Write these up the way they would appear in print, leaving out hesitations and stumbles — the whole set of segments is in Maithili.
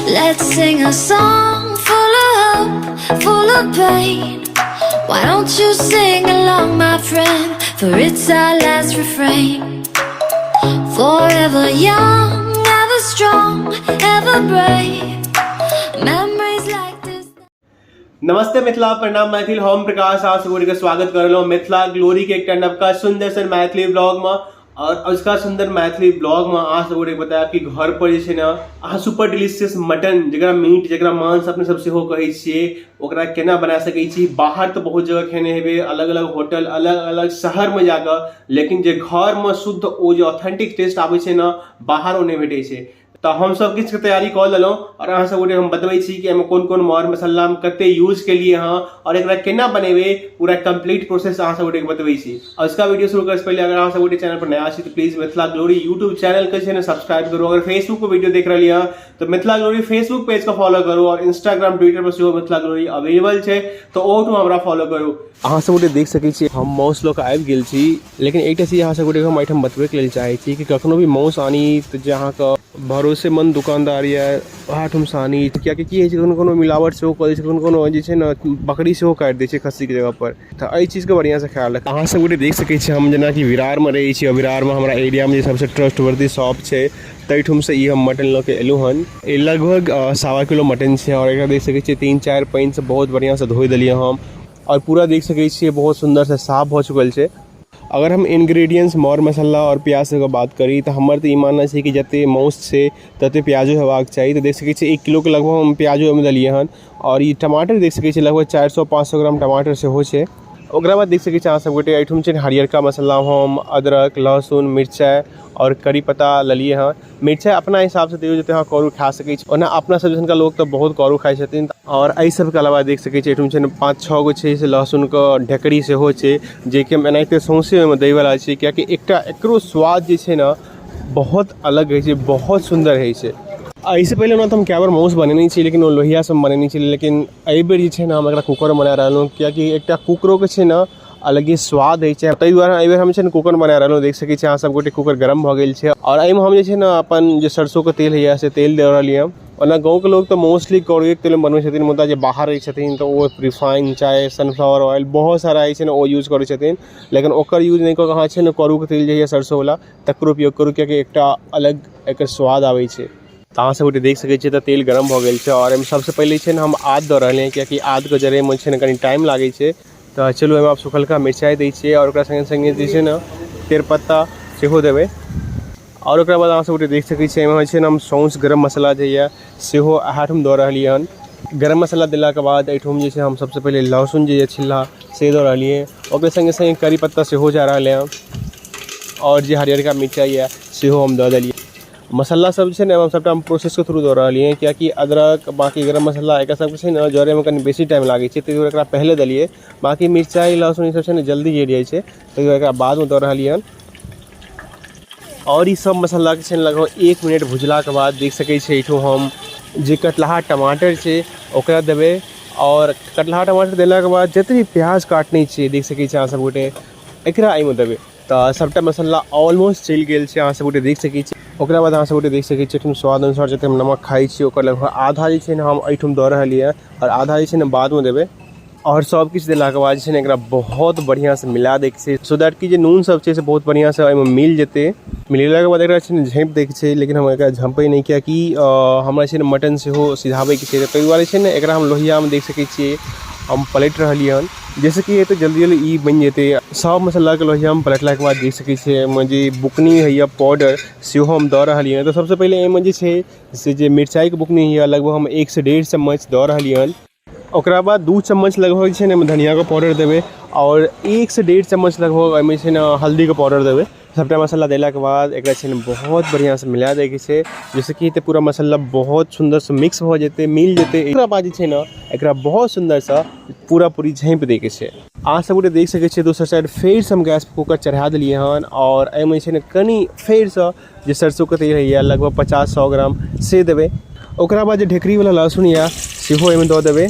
Let's sing a song full of hope, full of pain. Why don't you sing along, my friend? For it's our last refrain. Forever young, ever strong, ever brave. Memories like this. नमस्ते मिथिला, प्रणाम मैथिल। हम प्रकाश आ सब के स्वागत कर रहलहुँ मिथिला ग्लोरी के एकटा नवका सुंदर सन मैथिली ब्लॉग में। और उसका सुंदर मैथिली ब्लॉग में अहाँ सब गोटे बतायब कि घर पर जे छै ने अहाँ सुपर डिलीशियस मटन, जकरा मीट, जकरा मांस अपने सब सेहो कहै छियै, ओकरा केना बना सकै छी। बाहर तऽ बहुत जगह खेने हेबै, अलग अलग होटल, अलग अलग शहरमे जाकऽ, लेकिन जे घरमे शुद्ध ओ जे ऑथेंटिक टेस्ट आबै छै ने, बाहर ओ नहि भेटै छै। तऽ हम सब किछुके तैयारी कऽ लेलहुँ और अहाँ सब गोटे हम बतबै छी कि एहिमे कोन कोन मर मसाला हम कते यूज केलिए हँ और एकरा केना बनेबै। पूरा कंप्लीट प्रोसेस अहाँ सब गोटे के बतबै छी। और इसका वीडियो शुरू करे से पहले अगर अहाँ सब गोटे चैनल पर नया छी तऽ please Mithila glory YouTube channel के छै ने सब्सक्राइब करू। अगर फेसबुक पर वीडियो देख रहलियै हँ तऽ मिथिला ग्लोरी फेसबुक पेज के फॉलो करू और इंस्टाग्राम, ट्विटर पर सेहो मिथिला ग्लोरी अवेलेबल छै, तऽ ओहूठाम हमरा फॉलो करू। अहाँ सब गोटे देख सकै छी, हम माउस लऽ कऽ आबि गेल छी, लेकिन एकटा चीज अहाँ सब गोटे हम एहिठाम बतबैके लेल चाहै छी कि कखनो भी माउस आनी तऽ जे अहाँके भरोसेमन्द दुकानदार यऽ ओएहठामसँ आनी, किएकि की होइ छै, कोनो कोनो मिलावट सेहो कऽ दै छै, कोनो कोनो जे छै ने बकरी सेहो काटि दै छै खस्सीके जगहपर। तऽ एहि चीजके बढ़िआँसँ ख्याल राखू। अहाँ सब गोटे देख सकै छी, हम जेनाकि विरारमे रहै छी और विरारमे हमरा एरियामे जे सबसँ ट्रस्टवर्दी शॉप छै, ताहिठामसँ ई हम मटन लऽ कऽ एलहुँ हन। ई लगभग 1.25 किलो मटन छै और एकरा देख सकै छियै, 3-4 पानिसँ बहुत बढ़िआँसँ धोइ देलियै हम और पूरा देख सकै छियै, बहुत सुन्दरसँ साफ भऽ चुकल छै। अगर हम इन्ग्रीडियंट्स, मर मसाला आओर प्याज सबके बात करी तऽ हमर तऽ ई मानना छै कि जते मासु छै तते प्याजो हेबाक चाही। तऽ देख सकै छियै, 1 किलोके लगभग हम प्याजो ओहिमे देलियै हन और ई टमाटर देख सकै छियै, लगभग 400-500 ग्राम टमाटर सेहो छै। ओकरा बाद देख सकै छियै अहाँ सब गोटे, एहिठाम छै हरियरका मसाला। हम अदरक, लहसुन, मिरचाइ आओर करी पत्ता लेलियै हँ। मिरचाइ अपना हिसाबसँ दियौ, जते अहाँ करू खा सकै छी। ओना अपना सब जैसनका लोक तऽ बहुत करू खाइ छथिन। आओर एहि सबके अलावा देख सकै छी, एहिठाम छै ने 5-6 गो छै से लहसुनके ढेकरी सेहो छै, जेकि हम एनाहिते सौँसे ओहिमे दैवला छी, कियाकि एकटा एकरो स्वाद जे छै ने बहुत अलग होइ छै, बहुत सुन्दर होइ छै। एहिसँ पहिले ओना तऽ हम कए बेर मासु बनेने छी, लेकिन ओ लोहिया सबमे बनेने छी, लेकिन एहिबेर जे छै ने हम एकरा कूकरमे बना रहलहुँ, कियाकि एकटा कूकरोके छै ने अलगे स्वाद होइ छै। ताहि दुआरे एहिबेर हम छै ने कूकर बना रहलहुँ। देख सकै छी अहाँ सब गोटे, कूकर गरम भऽ गेल छै आओर एहिमे हम जे छै ने अपन जे सरसोके तेल होइए से तेल दऽ रहलियै हँ। ओना गाँवके लोक तऽ मोस्टली करुएके तेलमे बनबै छथिन, मुदा जे बाहर रहै छथिन तऽ ओ रिफाइन चाहे सनफ्लावर ऑयल, बहुत सारा होइ छै ने, ओ यूज करै छथिन। लेकिन ओकर यूज नहि कऽ कऽ अहाँ छै ने करूके तेल जे होइए सरसोवला, तकर उपयोग करू, कियाकि एकटा अलग एकर स्वाद आबै छै। तऽ अहाँ सब गोटे देख सकै छियै, तऽ तेल गरम भऽ गेल छै आओर एहिमे सबसँ पहिले छै ने हम आद दऽ रहलियै, कियाकि आदके जरैमे छै ने कनि टाइम लागै छै। तऽ चलू, एहिमे आब सुखलका मिरचाइ दै छियै आओर ओकरा सङ्गे सङ्गे जे छै ने तेजपत्ता सेहो देबै। आओर ओकरा बाद अहाँ सब गोटे देख सकै छियै, एहिमे छै ने हम सौँस गरम मसाला जे यऽ सेहो एहिठाम दऽ रहलियै हन। गरम मसाला देलाके बाद एहिठाम जे छै हम सबसँ पहिले लहसुन जे यऽ छिलहा से दऽ रहलियै। ओकरे सङ्गे सङ्गे करी पत्ता सेहो जा रहलै हँ आओर जे हरियरका मिरचाइ यऽ सेहो हम दऽ देलियै। मसाला सब जे छै ने सबटा हम प्रोसेसके थ्रू दऽ रहलियै, कियाकि अदरक, बाँकी गरम मसाला, एकर सबके छै ने जरैमे कनि बेसी टाइम लागै छै, ताहि दुआरे एकरा पहिले देलियै। बाँकी मिरचाइ, लहसुन, ई सब छै ने जल्दी जरि जाइ छै, ताहि दुआरे एकरा बादमे दऽ रहलियै हन। आओर ई सब मसालाके छै ने लगभग 1 मिनट भुजलाके बाद देख सकै छियै, एहिठाम हम जे कटलहा टमाटर छै ओकरा देबै। आओर कटलहा टमाटर देलाके बाद जते भी प्याज काटने छियै, देख सकै छियै अहाँ सब गोटे, एकरा एहिमे देबै। तऽ सबटा मसाला ऑलमोस्ट चलि गेल छै, अहाँ सब गोटे देख सकै छी। ओकरा बाद अहाँ सब गोटे देख सकै छी, एहिठाम स्वाद अनुसार जते हम नमक खाइ छी, ओकर लगभग आधा जे छै ने हम एहिठाम दऽ रहलियै आओर आधा जे छै ने बादमे देबै। आओर सब किछु देलाके बाद जे छै ने एकरा बहुत बढ़िआँसँ मिला दैके छै, सो that कि जे नून सब छै से बहुत बढ़िआँसँ एहिमे मिल जेतै। मिलेलाके बाद एकरा छै ने झाँपि दैके छै, लेकिन हम एकरा झँपै नहि, कियाकि हमरा छै ने मटन सेहो सिझाबैके छै। ताहि दुआरे छै ने एकरा हम लोहियामे, देख सकै छियै, हम पलटि रहलियै हन, जाहिसँ कि हेतै जल्दी जल्दी ई बनि जेतै। सब मसालाके लोहियामे पलटलाके बाद देख सकै छियै, एहिमे जे बुकनी होइए पाउडर सेहो हम दऽ रहलियै हन। तऽ सबसँ पहिले एहिमे जे छै से जे मिरचाइके बुकनी होइए, लगभग हम 1 से 1.5 चम्मच दऽ रहलियै हन। ओकरा बाद 2 चम्मच लगभग जे छै ने एहिमे धनियाके पाउडर देबै आओर 1 से 1.5 चम्मच लगभग एहिमे जे छै ने हल्दीके पाउडर देबै। सबटा मसाला देलाके बाद एकरा छै ने बहुत बढ़िआँसँ मिला दैके छै, जाहिसँ की हेतै, पूरा मसाला बहुत सुन्दरसँ मिक्स भऽ जेतै, मिल जेतै। एकरा बाद जे छै ने एकरा बहुत सुन्दरसँ पूरा पूरी झाँपि दैके छै। अहाँ सब गोटे देख सकै छियै, दोसर साइड फेरसँ हम गैस कुकर चढ़ा देलियै हन आओर एहिमे जे छै ने कनि फेरसँ जे सरसोके तेल होइए, लगभग 50-100 ग्राम से देबै। ओकरा बाद जे ढेकरीवला लहसुन यऽ सेहो एहिमे दऽ देबै।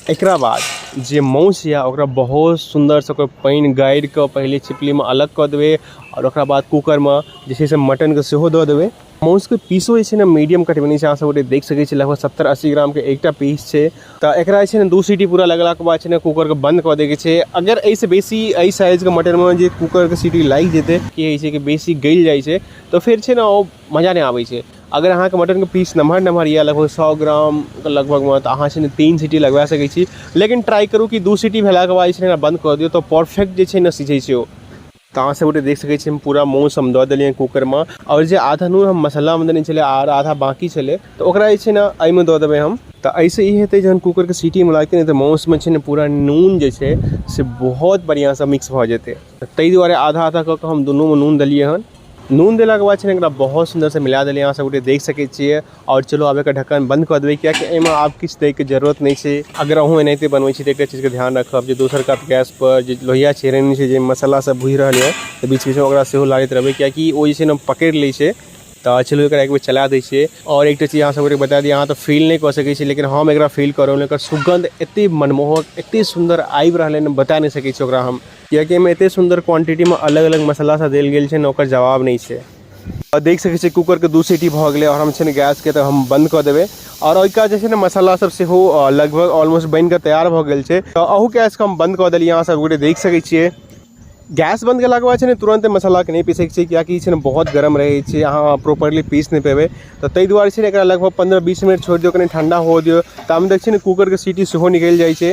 एकरा बाद जे मासु यऽ ओकरा बहुत सुन्दरसँ ओकर पानि गाड़ि कऽ पहिले छिपलीमे अलग कऽ देबै आओर ओकरा बाद कूकरमे जे छै से मटनके सेहो दऽ देबै। मासुके पीसो जे छै ने मीडियम कटबेने छै। अहाँ सब गोटे देख सकै छी, लगभग 70-80 ग्रामके एकटा पीस छै। तऽ एकरा जे छै ने 2 सीटी पूरा लगलाके बाद छै ने कूकरके बंद कऽ दैके छै। अगर एहिसँ बेसी एहि साइजके मटनमे जे कूकरके सीटी लागि जेतै, की होइ छै कि बेसी गलि जाइ छै, तऽ फेर छै ने ओ मजा नहि आबै छै। अगर अहाँके मटनके पीस नमहर नमहर यऽ, लगभग 100 ग्रामके लगभगमे, तऽ अहाँ छै ने 3 सीटी लगवा सकै छी। लेकिन ट्राइ करू कि 2 सीटी भेलाके बाद जे छै ने बंद कऽ दियौ, तऽ परफेक्ट जे छै ने सिझै छै ओ। तऽ अहाँ सब गोटे देख सकै छी, पूरा मासु हम दऽ देलियै कूकरमे आओर जे आधा नून हम मसालामे देने छलियै आओर आधा बाँकी छलै, तऽ ओकरा जे छै ने एहिमे दऽ देबै हम। तऽ एहिसँ ई हेतै, जहन कूकरके सीटीमे लागतै ने, तऽ मासुमे छै ने पूरा नून जे छै से बहुत बढ़िआँसँ मिक्स भऽ जेतै। तऽ ताहि दुआरे आधा आधा कऽ कऽ हम दुनूमे नून देलियै हन। नून देलाके बाद छै ने एकरा बहुत सुन्दरसँ मिला देलियै, अहाँ सब गोटे देख सकै छियै। आओर चलू, आब एकर ढक्कन बन्द कऽ देबै, कियाकि एहिमे आब किछु दैके जरूरत नहि छै। अगर अहूँ एनाहिते बनबै छी, तऽ एकटा चीजके ध्यान राखब जे दोसर कात गैस पर जे लोहिया चढ़ेने छै, जे मसाला सब भुजि रहल यऽ, तऽ बीच बीचमे ओकरा सेहो लारैत रहबै, कियाकि ओ जे छै ने पकड़ि लै छै। तऽ चलू, एकरा एक बेर चला दै छियै। आओर एकटा चीज अहाँ सबके बता दी, अहाँ तऽ फील नहि कऽ सकै छी, लेकिन हम एकरा फील कऽ रहल। एकर सुगन्ध एते मनमोहक, एते सुन्दर आबि रहलै ने, बता नहि सकै छी ओकरा हम, कियाकि एहिमे एते सुन्दर क्वांटिटीमे अलग अलग मसाला सब देल गेल छै ने, ओकर जवाब नहि छै। आओर देख सकै छियै, कूकरके 2 सीटी भऽ गेलै आओर हम छै ने गैसके तऽ हम बन्द कऽ देबै। आओर ओहिका जे छै ने मसाला सब सेहो लगभग ऑलमोस्ट बनि कऽ तैयार भऽ गेल छै। तऽ अहू गैसके हम बन्द कऽ देलियै। अहाँ सब गोटे देख सकै छियै, गैस बन्द केलाके बाद छै ने तुरन्ते मसालाके नहि पीसैके छै, कियाकि छै ने बहुत गरम रहै छै, अहाँ प्रॉपरली पीस नहि पेबै। तऽ ताहि दुआरे छै ने एकरा लगभग 15-20 मिनट छोड़ि दियौ, कनि ठण्डा हुअ दियौ। तामे देखै छियै ने कूकरके सीटी सेहो निकलि जाइ छै।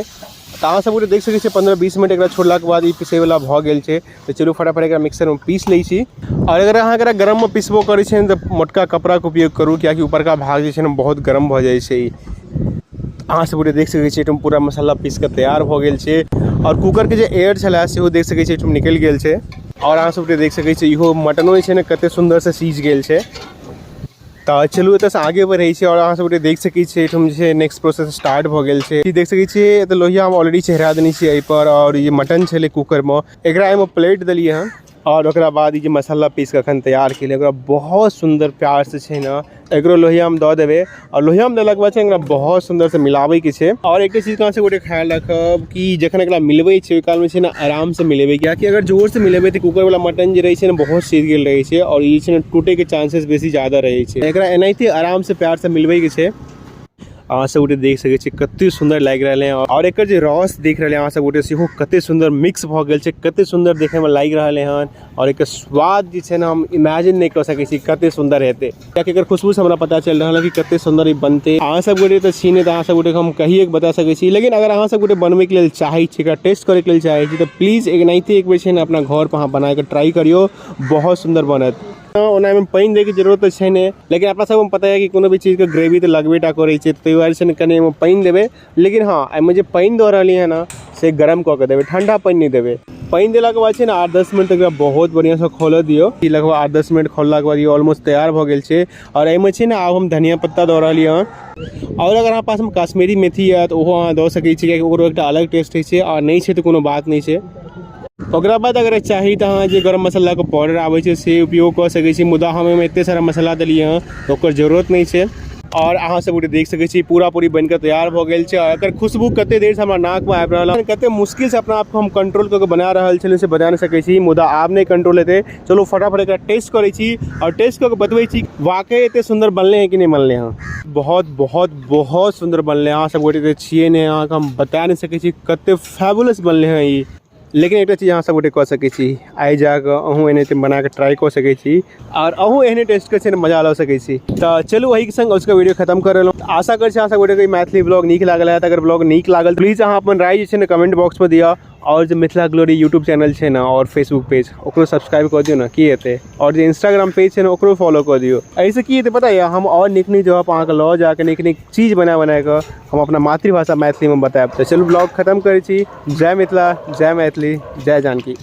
तऽ अहाँ सब गोटे देख सकै छियै, 15-20 मिनट एकरा छोड़लाके बाद ई पीसैवला भऽ गेल छै। तऽ चलू, फटाफट एकरा मिक्सरमे पीस लै छी। आओर अगर अहाँ एकरा गरममे पिसबो करै छियै तऽ मोटका कपड़ाके उपयोग करू, कियाकि ऊपरका भाग जे छै ने बहुत गरम भऽ जाइ छै। अहाँ सब गोटे देख सकै छियै, एहिठाम पूरा मसाला पीस कऽ तैयार भऽ गेल छै आओर कूकरके जे एयर छलै, सेहो देख सकै छियै, एहिठाम निकलि गेल छै। आओर अहाँ सब गोटे देख सकै छियै, इहो मटनो जे छै ने कते सुन्दरसँ सीझ गेल छै। तऽ चलू, एतऽसँ आगे बढ़ै छी। आओर अहाँ सब गोटे देख सकै छियै, एहिठाम जे छै नेक्स्ट प्रोसेस स्टार्ट भऽ गेल छै। ई देख सकै छियै, एतऽ लोहिया हम ऑलरेडी चढ़ा देने छियै एहिपर। आओर ई मटन छलै कूकरमे, एकरा एहिमे पलटि देलियै हन। आओर ओकरा बाद ई जे मसाला पीस कऽ एखन तैयार केलियै, ओकरा बहुत सुन्दर प्यारसँ छै ने एकरो लोहियामे दऽ देबै। आओर लोहियामे देलाके बाद छै एकरा बहुत सुन्दरसँ मिलाबैके छै। आओर एकटा चीजके अहाँ सब गोटे ख्याल राखब कि जखन एकरा मिलबै छै, ओहि कालमे छै ने आरामसँ मिलेबै, कियाकि अगर जोरसँ मिलेबै तऽ कूकरवला मटन जे रहै छै ने बहुत सीझ गेल रहै छै आओर ई छै ने टूटैके चांसेस बेसी ज्यादा रहै छै। एकरा एनाहिते आरामसँ प्यारसँ मिलबैके छै। अहाँ सब गोटे देख सकै छी, कते सुन्दर लागि रहल है। आओर एकर जे रस देख रहल है अहाँ सब गोटे, सेहो कते सुन्दर मिक्स भऽ गेल छै, कते सुन्दर देखैमे लागि रहल हन। आओर एकर स्वाद जे छै ने, हम इमेजिन नहि कऽ सकै छी कते सुन्दर हेतै, कियाकि एकर खुशबूसँ हमरा पता चलि रहल है कि कते सुन्दर ई बनतै। अहाँ सब गोटे तऽ छी नहि, तऽ अहाँ सब गोटेके हम कहिए बता सकै छी। लेकिन अगर अहाँ सब गोटे बनबैके लेल चाहै छी, एकरा टेस्ट करैके लेल चाहै छी, तऽ प्लीज एनाहिते एक बेर छै ने अपना घर पर अहाँ बनाके ट्राई करियौ, बहुत सुन्दर बनत। ओना एहिमे पानि दैके जरूरत तऽ छै नहि, लेकिन अपना सबके पता यऽ कि कोनो भी चीजके ग्रेवी तऽ लगबे टा करै छै, ताहि दुआरे छै ने कनि एहिमे पानि देबै। लेकिन हँ, एहिमे जे पानि दऽ रहलियै हँ ने, से गरम कऽ के देबै, ठण्डा पानि नहि देबै। पानि देलाके बाद छै ने 8-10 मिनट तक बहुत बढ़िआँसँ खौलऽ दियौ। ई लगभग 8-10 मिनट खौललाके बाद ई ऑलमोस्ट तैयार भऽ गेल छै। आओर एहिमे छै ने आब हम धनिया पत्ता दऽ रहलियै हँ। आओर अगर अहाँ पासमे कश्मीरी मेथी यऽ, तऽ ओहो अहाँ दऽ सकै छी, कियाकि ओकरो एकटा अलग टेस्ट होइ छै। आओर नहि छै तऽ कोनो बात नहि छै। ओकरा बाद अगर चाही तऽ अहाँ जे गरम मसालाके पाउडर आबै छै, से उपयोग कऽ सकै छी। मुदा हम एहिमे एते सारा मसाला देलियै हँ, तऽ ओकर जरूरत नहि छै। आओर अहाँ सब गोटे देख सकै छी, पूरा पूरी बनिकऽ तैयार भऽ गेल छै। आओर एकर खुशबू कते देरसँ हमरा नाकमे आबि रहल हँ। कते मुश्किलसँ अपना आपके हम कंट्रोल कऽ के बना रहल छलियै, से बता नहि सकै छी। मुदा आब नहि कंट्रोल हेतै। चलू, फटाफट एकरा टेस्ट करै छी आओर टेस्ट कऽ के बतबै छी, वाकई एते सुन्दर बनलै हँ कि नहि बनलै हँ। बहुत बहुत बहुत सुन्दर बनलै। अहाँ सब गोटे तऽ छियै नहि, अहाँके हम बता नहि सकै छी कते फैबुलस बनलै हँ ई। लेकिन एकटा चीज अहाँ सब गोटे कऽ सकै छी, आइ जाकऽ अहूँ एनाहिते बनाकऽ ट्राई कऽ सकै छी आओर अहूँ एहने टेस्टके छै ने मजा लऽ सकै छी। तऽ चलू, एहिके संग उसके वीडियो खत्म कर रहलहुँ। आशा करै छी अहाँ सब गोटेके ई मैथिली ब्लॉग नीक लागल हैत। अगर ब्लॉग नीक लागल, प्लीज अहाँ अपन राय जे छै ने कमेंट बॉक्समे दिअ। आओर जे मिथिला ग्लोरी यूट्यूब चैनल छै ने आओर फेसबुक पेज, ओकरो सब्सक्राइब कऽ दियौ ने, की हेतै? आओर जे इंस्टाग्राम पेज छै ने, ओकरो फॉलो कऽ दियौ। एहिसँ की हेतै पता यऽ? हम आओर नीक नीक जगह पर अहाँके लऽ जाकऽ नीक नीक चीज बना बना कऽ हम अपना मातृभाषा मैथिलीमे बतायब। तऽ चलू, ब्लॉग खत्म करै छी। जय मिथिला, जय मैथिली, जय जानकी।